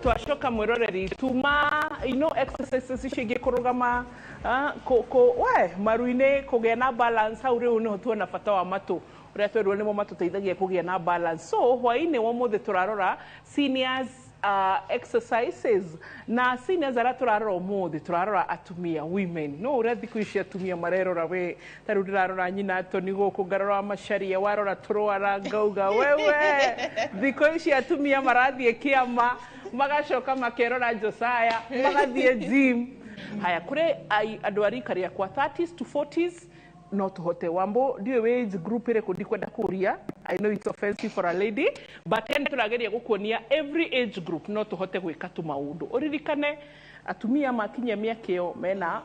Twashoka mwiroreri tuma ino exercises icio ingĩ kũrũgama we maru-inĩ kũgĩa na balance hau rĩu nĩho tuona bata wa matũ ũrĩa twerwo nĩmo matũteithagia kũgĩa na balance. So hwaĩ-inĩ wa ũmũthĩ tũrarora seniors exercises na seniors arĩa tũrarora ũmũthĩ tũrarora atumia women. No ũrĩa thikũ ici atumia marerora we ta rĩu ndĩrarora nyina Toni gũkũ ngarora Macharia warora tũrwara ngauga wewe thikũ ici atumia marathiĩ kĩama magacoka makerora Josiah magathiĩ gym. Haya kũrĩ andũ a rika rĩakwa 30s to 40s no tuhote wambo ndiũĩ wĩ age group ĩrĩkũ ndikwenda kũria. I know it's offensive for a lady but ende tũrageria gũkuonia every age group no tuhote gwĩka tũmaũndũ. Ũririkane atumia makinyia mĩaka ĩyo mena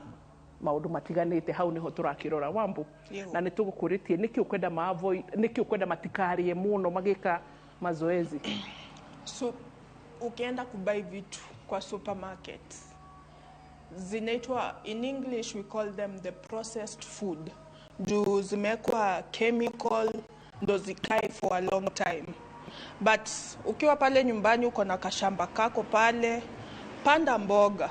maũndũ matiganĩte hau nĩho tũrakĩrora wambo na nĩ tũgũkũrĩtie nĩkĩ ũkwenda ma avoid nĩkĩ ũkwenda matikarie mũno magĩka mazoezi. So ukienda kubuy vitu kwa supermarket zinaitwa, in English we call them the processed food. Juu zimewekwa chemical ndo zikae for a long time. But ukiwa pale nyumbani uko na kashamba kako pale, panda mboga,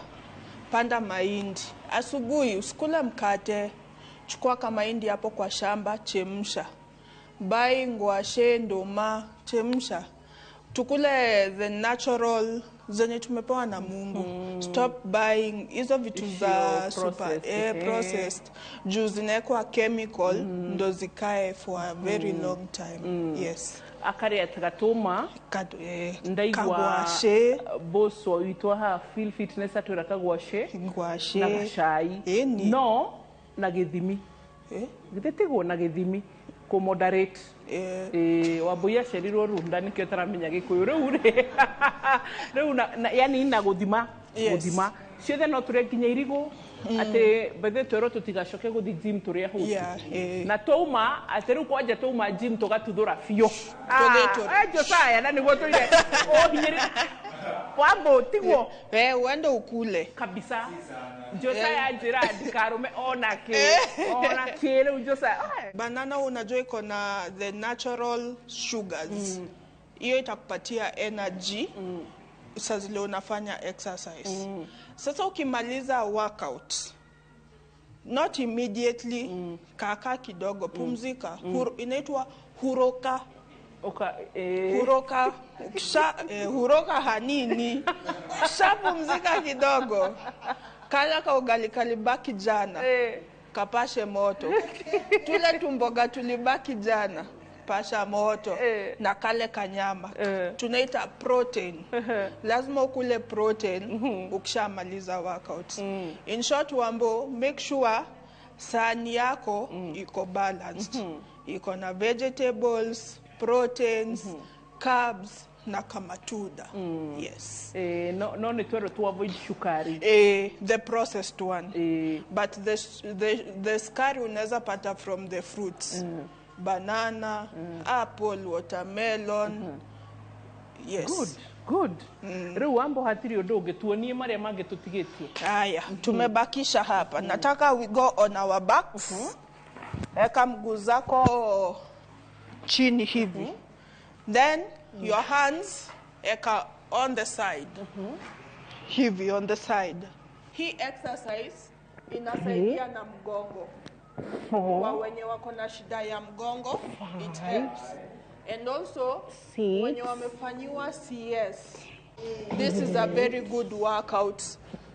panda mahindi. Asubuhi usikule mkate, chukua kama mahindi hapo kwa shamba, chemsha. Buy ngwashe, ndoma, chemsha. Tukule the natural zenye tumepewa na Mungu. Stop buying hizo vitu za super processed. Juu zinawekwa chemical ndo zikae for a very long time. Yes. Akari atagatuma ndaigwa boss wa witwa ha feel fitness atwira kagwashe ngwashe na gacai no na githimi. Githĩ tiguo na githimi Ku moderate. Wambui aciarirwo Runda nikio taramenya Gikuyu riu ri. Riu na yani na guthima guthima ciothe no turie nginya irigu ati bethe twerwo tutigacoke guthi gym turie hutu na twauma ati riu kwanja twauma gym tugatuthura biũ. Josiah na niguo tuire uhinyiri wambo tiguo uende ukule kabisa. Josiah njira ndikarume ona ki ona ki riu Josiah. Banana unajua iko na the natural sugars. Hiyo itakupatia energy saa zile unafanya exercise. Sasa ukimaliza workout, not immediately, kaka kidogo, pumzika. Inaitwa huroka. Huroka, huroka hanini. Ukishapumzika kidogo, kala ka ugali kalibaki jana, kapashe moto. Tule tumboga tulibaki jana, pasha moto. Na kale kanyama. Tunaita protein. Lazima ukule protein ukishamaliza workout. In short, Wambo, make sure sahani yako iko balanced. Iko na vegetables, proteins, carbs na kamatuda. Yes. No ni twero to avoid sukari. The processed one. But the sukari unaweza pata from the fruits. Banana, apple, watermelon. Yes. Good. Good. Riu Wambo hatiri undu ungi tuonie maria mangi tutigitie. Haya, tumebakisha hapa. Nataka we go on our backs. Eka mguu zako chini hivi. Then your hands eka on the side. Hivi on the side. Hii exercise inasaidia na mgongo. Kwa wenye wako na shida ya mgongo, it helps. And also wenye wamefanyiwa CS, this is a very good workout.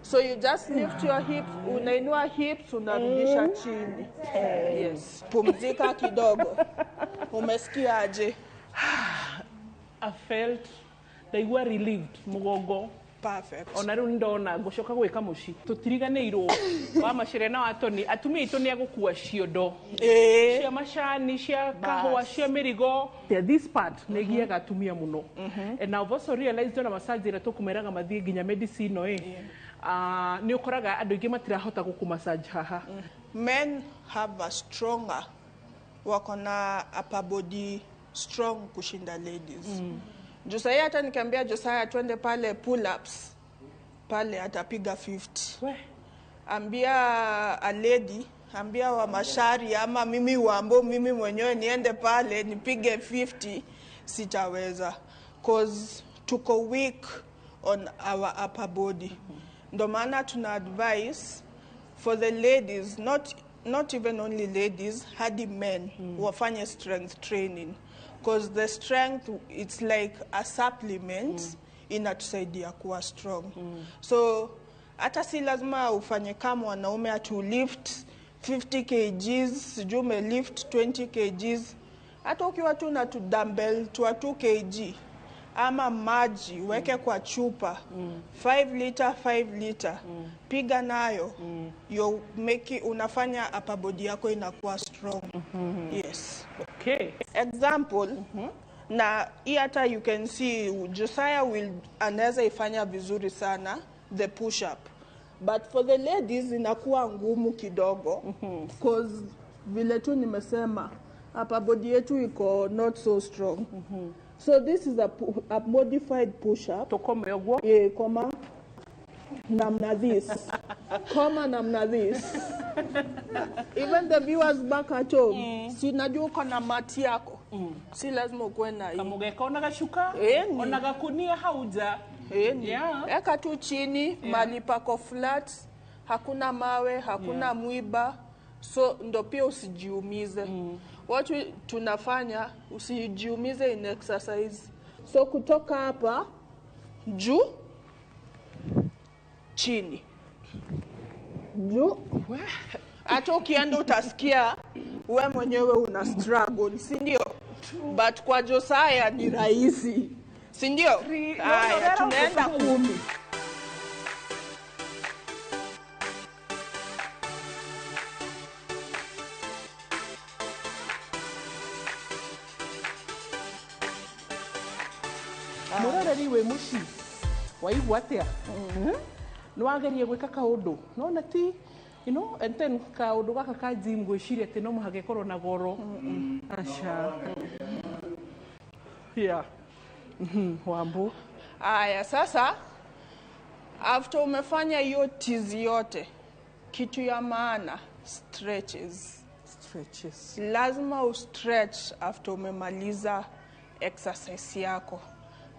So you just lift your hips, unainua hips, unarudisha chini. Yes. Pumzika kidogo. Umesikia aje? I felt they were relieved mugongo. Perfect. Ona riu ndona ngucoka gwika muci tutiriganirwo wa macire na watoni atumia itu ni agukua ciondo cia macani cia kahua cia mirigo. This part ni giaga atumia muno. And I've also realized ona massage ira tukumeraga mathie nginya medicine no ni ukoraga andu aingi matirahota guku massage haha. Men have a stronger, wako na upper body strong kushinda ladies. Josiah hata nikiambia Josiah twende pale pull ups pale atapiga 50. Ambia a lady, ambia wa mashari ama mimi Wambo, mimi mwenyewe niende pale nipige 50, sitaweza, cause tuko weak on our upper body. Ndo maana tuna advise for the ladies, not even only ladies, hadi men wafanye strength training. Because the strength, it's like a supplement inatusaidia kuwa strong. So hata si lazima ufanye kama wanaume atu lift 50 kgs, sijui ume lift 20 kgs. Hata ukiwa tu na tu dumbbell tu 2 kg ama maji weke kwa chupa 5 liter 5 liter piga nayo, you make unafanya upper body yako inakuwa strong. Yes. Okay. Example, na hii hata you can see Josiah will anaweza ifanya vizuri sana the push up. But for the ladies inakuwa ngumu kidogo because vile tu nimesema upper body yetu iko not so strong. So this is a modified push up. Tokome ogwo. Koma namna this. Koma namna this. Even the viewers back at home, si najua uko na mati yako. Si lazima ukuwe na hii. Kamugeka ona gashuka, ona gakunia hauja. Yeah. Eka tu chini, mali pako flat, hakuna mawe, hakuna mwiba. So ndo pia usijiumize. What tunafanya, usijiumize in exercise. So kutoka hapa juu chini. Juu. Hata ukienda utasikia we mwenyewe una struggle, si ndio? But kwa Josiah ni rahisi, si ndio? Haya, tunaenda 10. wĩ mũciĩ waigua atĩa? Nĩ wageria gwĩka kaũndũ nona ti you know, and then kaũndũ gaka ka gym gwĩciria atĩ no mũhaka ĩkorwo na goro. Aca. Yeah. Wambu. Aya, sasa after umefanya hiyo tizi yote, kitu ya maana, stretches. Stretches. Lazima ustretch after umemaliza exercise yako,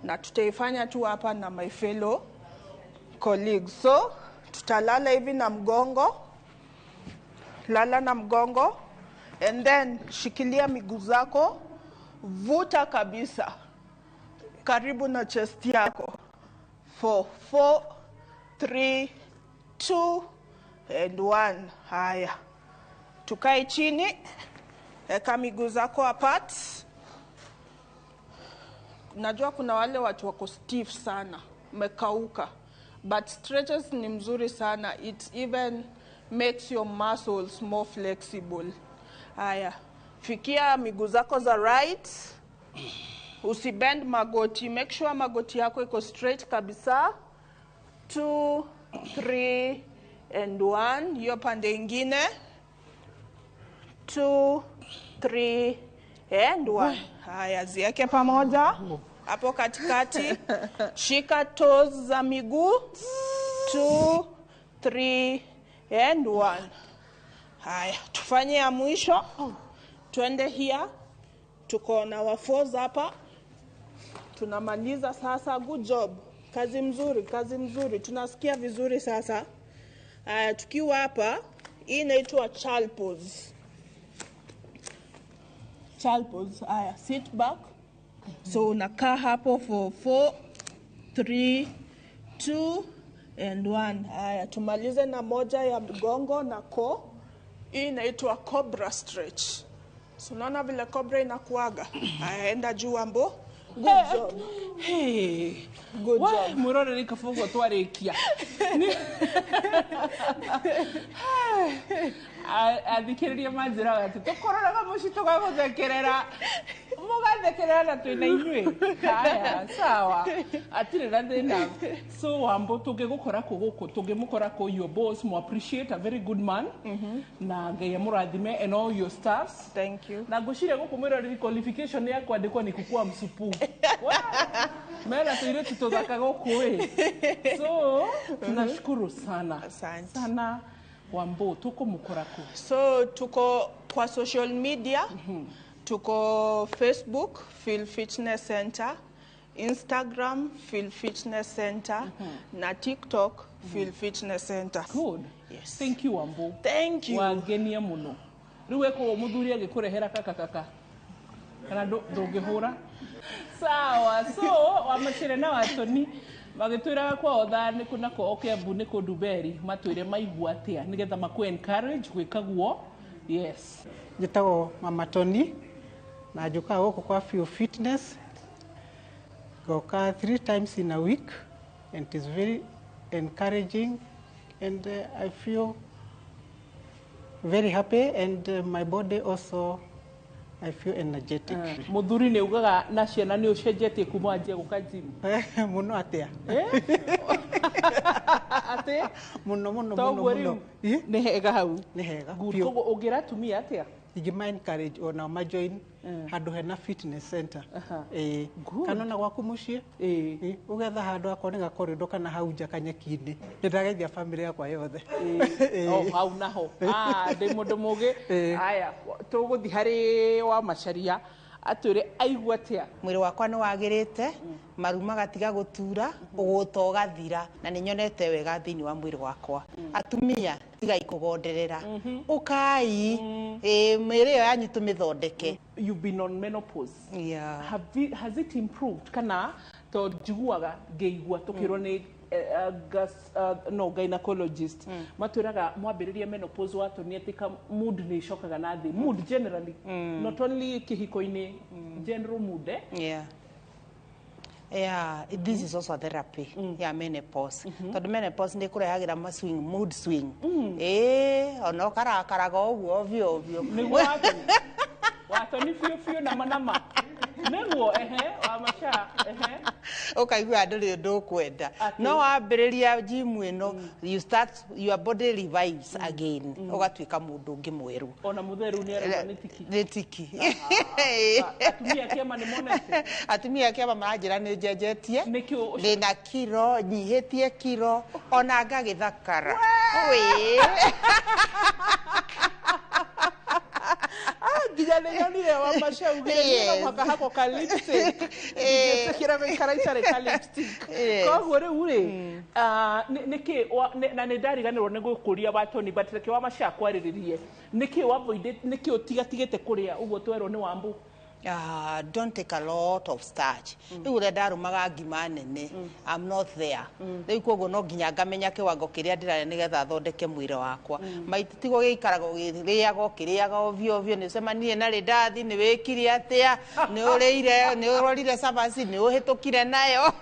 na tutaifanya tu hapa na my fellow colleagues. So tutalala hivi na mgongo, lala na mgongo, and then shikilia miguu zako, vuta kabisa karibu na chest yako. 4, 4, 3, 2 and 1. Haya, tukae chini, eka miguu zako apart. Najua kuna wale watu wako stiff sana, mekauka, but stretches ni mzuri sana. It even makes your muscles more flexible. Haya, fikia miguu zako za right, usibend magoti, make sure magoti yako iko straight kabisa. 2, 3 and 1. Hiyo pande ingine. 2, 3 and 1. Haya, ziweke pamoja hapo katikati. Shika toes za miguu. 2, 3 and 1. Haya, tufanye ya mwisho. Twende here. Tuko na our fours hapa. Tunamaliza sasa. Good job. Kazi mzuri, kazi mzuri. Tunasikia vizuri sasa. Tukiwa hapa, hii inaitwa child pose. Child pose. Haya, sit back. So unakaa hapo for 4, 3, 2 and 1. Haya, tumalize na moja ya mgongo na ko. Hii inaitwa cobra stretch. So unaona vile cobra inakuaga. Haya, enda juu ambo. Good job. Hey. Good job. Murore ni kafungo twarikia. Athikĩrĩria manjĩraga atĩ tũkororaga mũciĩ tũgagũthekerera, mũgathekerera na twĩna inyuĩ. Haya, sawa, atirĩ na thĩna. So Wambo, tũngĩgũkora kũ gũkũ, tũngĩmũkora kũ, your boss mo appreciate a very good man, na Ngai amũrathime and all your staffs. Thank you. Na ngwĩciria gũkũ mwĩroreri qualification ya kwandĩkwo nĩ kukua msupu. Mena tũirĩtu tũthaka gũkũ ĩ. So tunashukuru sana. Asante. Sana Wambo, tuko mukora ku? So tuko kwa social media. Tuko Facebook, Feel Fitness Center, Instagram, Feel Fitness Center, na TikTok, Feel Fitness Center. Good. Yes. Thank you, Wambo. Thank you. Wangenia muno. Riu weko muthuri agĩkũrehera kaka kaka. Kana ndũngĩhũra. Sawa, so wamacire na watoni magĩtwĩraga kwao thaa nĩ kũ nako o Kiambu nĩ kũ Nduberi matwĩre maigua atĩa nĩgetha makũ encourage gwĩka guo. Yes. Njĩtagwo Mama Tony na njũkaga gũkũ kwa Feel Fitness, ngoka 3 times in a week, and it is very encouraging, and I feel very happy, and my body also I feel energetic. Muthuri nĩ ugaga na ciana nĩ ũcenjetie kuma wanjia gũka gym? Mũno atĩa? Atĩ? Mũno mũno mũno Toguo mũno. Rĩu nĩ hega hau. Nĩ hega. Good. Biũ. Koguo ũngĩra atumia atĩa? Ingĩma encourage ona ma join handũ hena fitness center. Kana ona gwaku mũciĩ ũgetha handũ akorwo nĩ gakorĩndo kana hau nja kanyeki-inĩ. Nĩ ndageithia family yakwa yothe. O hau naho. Ndĩ mũndũ mũgĩ. Aya, tũgũthiĩ harĩ wa Macharia atwĩre aigua atĩa. Mwĩrĩ wakwa nĩ wagĩrĩte, maru magatiga gũtura, ũgũta ũgathira, na nĩ nyonete wega thĩinĩ wa mwĩrĩ wakwa. Atumia tigai kũgonderera, ũkai, mĩĩrĩ ĩyo yanyu tũmĩthondeke. You've been on menopause. Yeah. Has it improved? Kana to njiguaga ngĩigua tũkĩrwo nĩ no gynecologist matwĩraga mwambĩrĩria menopause watũnia atĩ ka mood nĩ icokaga na thĩ, mood generally, not only kĩhiko-inĩ, general mood, eh? Yeah. Yeah, this is also a therapy ya menopause. Tondũ menopause nĩ kũrehagĩra ma swing, mood swing. Ona ũkarakaraga ũguo ovyo ovyo. Nĩguo watoni. Watoni biũ biũ nama nama. Nĩguo ehe wa maca ehe. Ũkaigua ndũrĩ ũndũ ũkwenda, no wambĩrĩria gym ĩno, you start, your body revives again, ũgatuĩka mũndũ ũngĩ mwerũ. Ona mũtheru nĩ arauga nĩ tiki. Nĩ tiki. Atumia a kĩama nĩ monete? Atumia a kĩama maranjĩra nĩ njenjetie, ndĩna kiro, nyihĩtie kiro, ona ngagĩthakara. Wĩ. Nginya nĩ nyonire wa maca ugire no mũhaka hakwo ka lipstick, ingĩtĩkĩra gũikara itarĩ ka lipstick. Koguo rĩu rĩ, nĩkĩ na nĩ ndariganĩrwo nĩ gũkũria wa Tony, but reke wa maca kwarĩrĩrie nĩkĩ wa avoid, nĩkĩ ũtigatigĩte kũrĩa ũguo twerwo nĩ Wambũ? Don't take a lot of starch. Rĩu ũrĩa ndarũmaga ngima nene, I'm not there rĩu, koguo no nginya ngamenya kĩwango kĩrĩa ndĩrarĩa nĩgetha thondeke mwĩrĩ wakwa. Maitũ tigo gĩikaraga ũgĩrĩaga ũkĩrĩaga ovyo ovyo, nĩ ũcemanirie na rĩndathi, nĩ wĩkire atĩa, nĩ ũrĩire, nĩ ũrorire cabaci, nĩ ũhĩtũkire nayo.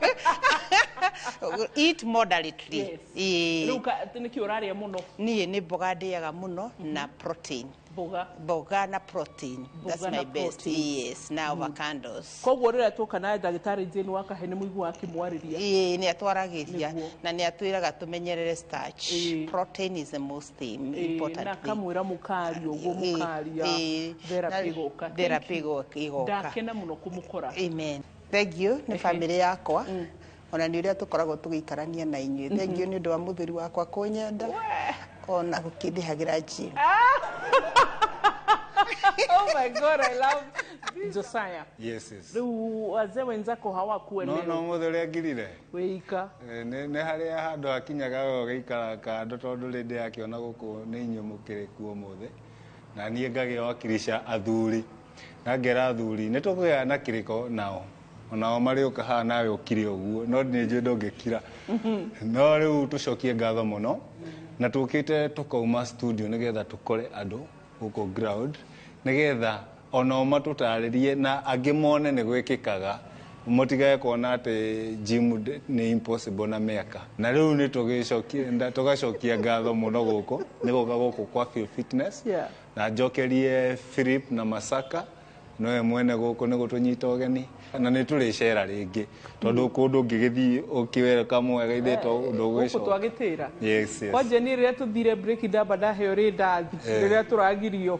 Eat moderately. Ĩĩ. Rĩu nĩkĩ ũrarĩa mũno? Niĩ nĩ mboga ndĩaga mũno na protein. Mboga. Mboga na protein. That's Mboga my na best. protein. Yes, na avocados. Koguo rĩrĩa tuoka na ndagĩtarĩ Jane Wakahe nĩ mũigua akĩmwarĩria. Ĩĩ, nĩ atwaragĩria na nĩ atwĩraga tũmenyerere starch. Protein is the most thing, important na thing. Akamwĩra mũkaria ũguo, mũkaria therapy ĩgoka. Therapy Thank you. ĩgoka. Ndakena mũno kũmũkora. Amen. Thank you nĩ family yakwa, ona nĩ ũrĩa tũkoragwo tũgĩikarania na inyuĩ. Thank you nĩ ũndũ wa mũthuri wakwa kũnyenda ona gũkĩndĩhagĩra gym. Oh my God, I love Josiah. Yes. Rĩu wazee wenzako hawakuelewa. No mũthĩ ũrĩa ngirire. Wĩika. Nĩ harĩa handũ hakinyaga we ũgaikara kando, tondũ rĩndĩ yakĩona gũkũ nĩ inyuĩ mũkĩrĩ kuo ũmũthĩ, na niĩ ngagĩa wakilisha athuri, na ngera athuri nĩ tũkũgĩa na kĩrĩko nao, onao marĩũka haha nawe ũkire ũguo, no nĩ njũĩ ndũngĩkira. No rĩu tũcokie ngatho mũno, na tũkĩte tũkauma studio nĩgetha tũkore andũ gũkũ ground, nĩgetha onao matũtarĩrie na angĩ mone nĩ gwĩkĩkaga, mũtigae kuona atĩ gym nĩ impossible na mĩaka. Na rĩu nĩ tũgĩcokia, tũgacokia ngatho mũno gũkũ nĩ gũka gũkũ kwa Feel Fitness, na njokerie Philip na Masaka nowe mwene gũkũ nĩ gũtũnyita ũgeni, na nĩ tũrĩcera rĩngĩ tondũ kũndũ ũngĩgĩthiĩ ũkĩweka mwega ithe to Gũkũ ndũgwĩcoka. Twagĩtĩra. Yes. Kwanja niĩ rĩrĩa tũthire break ndamba ndaheo rĩndathi, rĩrĩa tũragirio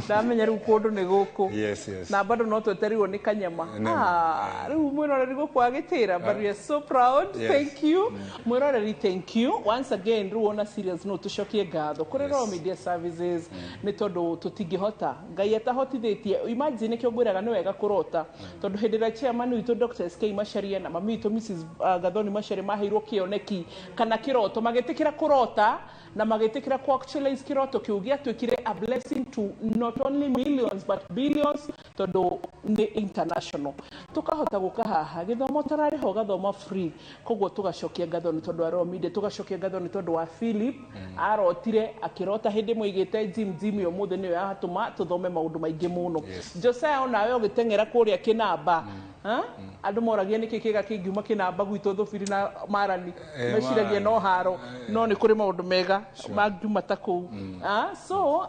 ndamenya rĩu kũndũ nĩ gũkũ. Yes. Na bado no twetereirwo nĩ kanyama. Nĩ. Ah, rĩu mwĩroreri gũkũ agĩtĩra, but we are so proud. Thank you, mwĩroreri, thank you once again. Rĩu ona serious, no tũcokie ngatho kũrĩ Royal Media Services nĩ tondũ tũtingĩhota Ngai atahotithĩtie. Imagine, nĩkĩo ngwĩraga nĩ wega kũrota, tondũ hĩndĩ ĩrĩa chairman witũ Dr. SK Macharia na mami witũ Mrs. Gathoni Macharia maheirwo kĩoneki kana kĩroto, magĩtĩkĩra kũrota na magĩtĩkĩra ku actualize kĩroto kĩu, gĩatuĩkire a blessing to not only millions but billions, tondũ nĩ international. Tũkahota gũka haha, gĩthomo tararĩha, ũgathoma free. Koguo tũgacokia ngatho nĩ tondũ wa Royal Media, tũgacokia ngatho nĩ tondũ wa Philip arotire akĩrota hĩndĩ ĩmwe aigĩte gym. Gym ĩyo ũmũthĩ nĩyo yatũma tũthome maũndũ maingĩ mũno. Josiah, onawe ũgĩteng'era kũrĩa kĩnamba, ha? Andũ moragia nĩkĩ kĩga kĩngiuma kĩnamba gwitũ thũbiri na marani, meciragia no haro, no nĩ kũrĩ maũndũ mega mangiuma ta kũu. Ah, so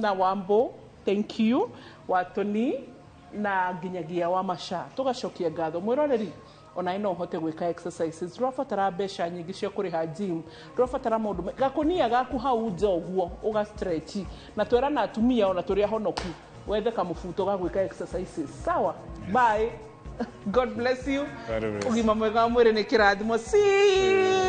na Wambo, thank you, Watoni na nginyagia wa maca, tũgacokia ngatho. Mwĩroreri, ona no ũhote gwĩka exercises, ndũrabatara mbeca nyingĩ cia kũrĩha gym, ndũrabatara maũndũ gakũnia gaku hau nja ũguo ũga stretch, na twerana atumia ona tũrĩ ahonoku, wethe kamũbuto ga gwĩka exercises. Sawa, bye, God bless you. God bless. Ũgima mwega wa mwĩrĩ nĩ kĩrathimo. See.